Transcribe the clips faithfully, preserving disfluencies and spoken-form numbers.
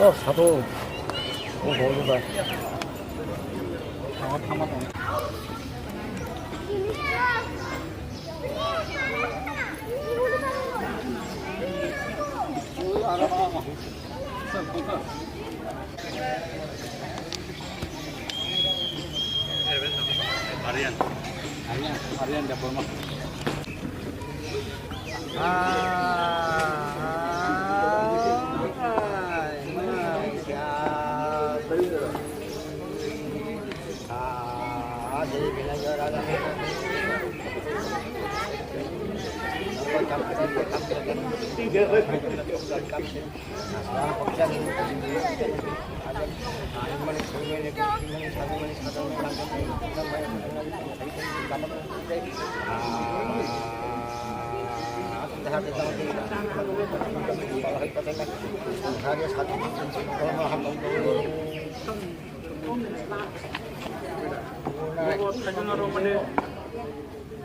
Oh, satu. Oh, oh, oh. Aryan, Aryan, Aryan Debbarma.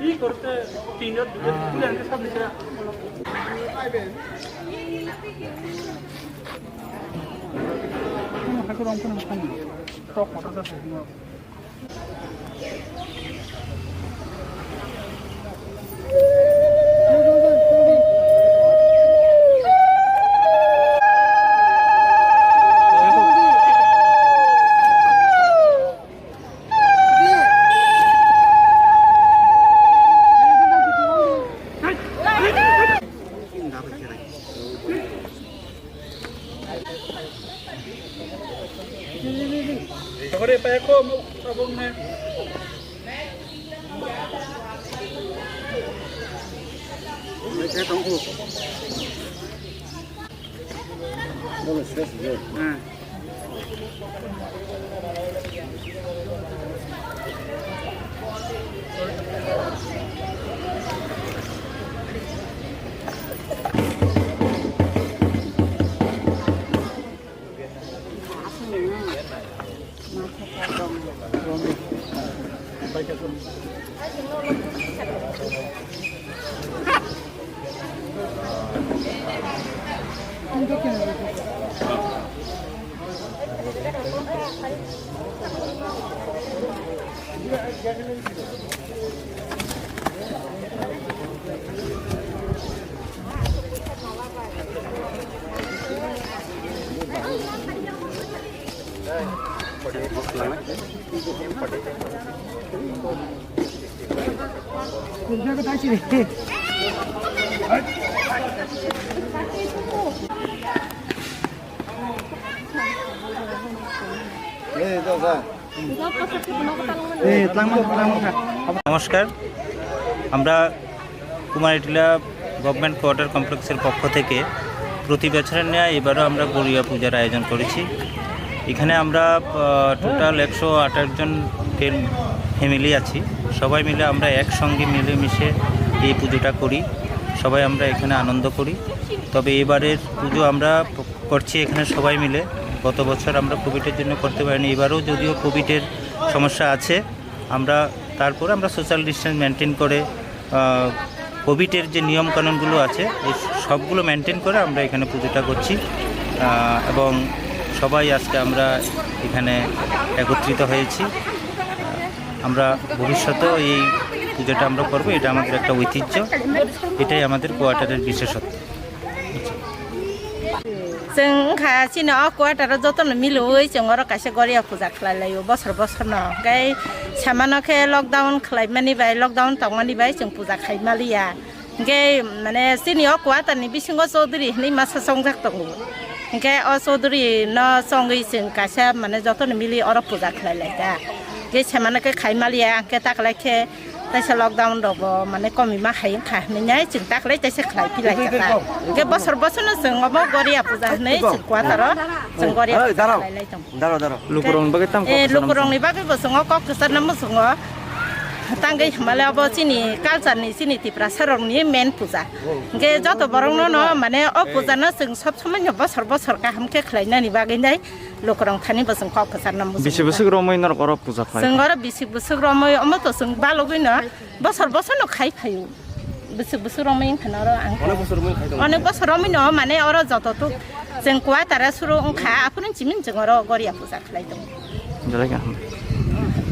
Ih, korte tin jar dua, dua hari sabni kira. Hakur ongkon ongkon. Tok motor ta sih. নমস্কার, আমরা কুমারটিলা government quarter কমপ্লেক্সের পক্ষ থেকে প্রতি বছরের ন্যায় এবারও আমরা গড়িয়া পূজার আয়োজন করেছি। এখানে আমরা, আহ, টোটাল একশো আঠাশ জন ফ্যাম-, ফ্যামিলি আছি। সবাই মিলে আমরা একসঙ্গে মিলেমিশে এই পুজোটা করি, সবাই আমরা এখানে আনন্দ করি। তবে এবারের পুজো আমরা করছি এখানে সবাই মিলে। গত বছর আমরা কোভিডের জন্য করতে পারিনি, এবারও যদিও কোভিডের সমস্যা আছে, আমরা তারপরে আমরা সোশ্যাল ডিস্টেন্স মেনটেন করে, আহ, কোভিডের যে নিয়মকানুনগুলো আছে, এই সবগুলো মেনটেন করে আমরা এখানে পুজোটা করছি। আহ, এবং সবাই আজকে আমরা এখানে একত্রিত হয়েছি। আমরা ভবিষ্যতেও এই পুজোটা আমরা করব, এটা আমাদের একটা ঐতিহ্য, এটাই আমাদের কোয়ার্টারের বিশেষত্ব। Chwng wngkha chini o quarter o jotono milwi chwng oro kaisa goria puja khlai laio bosor bosor no. Hwnkhe samano khe lockdown khlaimani bai, lockdown tongmani bai chwng puja khai maliya. Hwnkhe mane chini o quarter ni bisingo Chaudhary hinwi masa chongjak tongo. Hwnkhe o Chaudhary no chongwi chwng kaisa mane jotono milwi oro puja khlai lai da. Tei semana khe khai maliya, hwnkhe taklai khe taisa lockdown rogo mane komima hai wngkha hinwi nai chwng taklai taisa khlai pilai kha ta. Hwnkhe bosor bosor no chwng obo Goria puja hinwi chwng kwataro chwng Goria puja khlai lai tongo. Daro, daro. Lukurokni bagwi tamo kok kwchar lukurokni bagwi bo chwng o kok kwchar no muchungo. Tangwi himale obo chini culture ni chini Tiprasa rokni main puja. Hwnkhe joto borok no no mane o puja no chwng sob somoi no bosor bosor kaham khe khlai nani bagwi nai. Lukurok thani bo chwng kok kwchar no muchungo. Bisi bwswk romwi norok oro puja khlai? Chwng oro bisi bwswk romwi omo to chwng balogwi no bosor bosor no khai phaio. Bisi bwswk romwi wngkha no oro ang. Onek bosor romwi khai tongo. Onek bosor romwi no mane oro joto tuk chwng kwatara suru wngkha aphuru chiming chwng oro Goria puja khlai tongo. Belai kaham.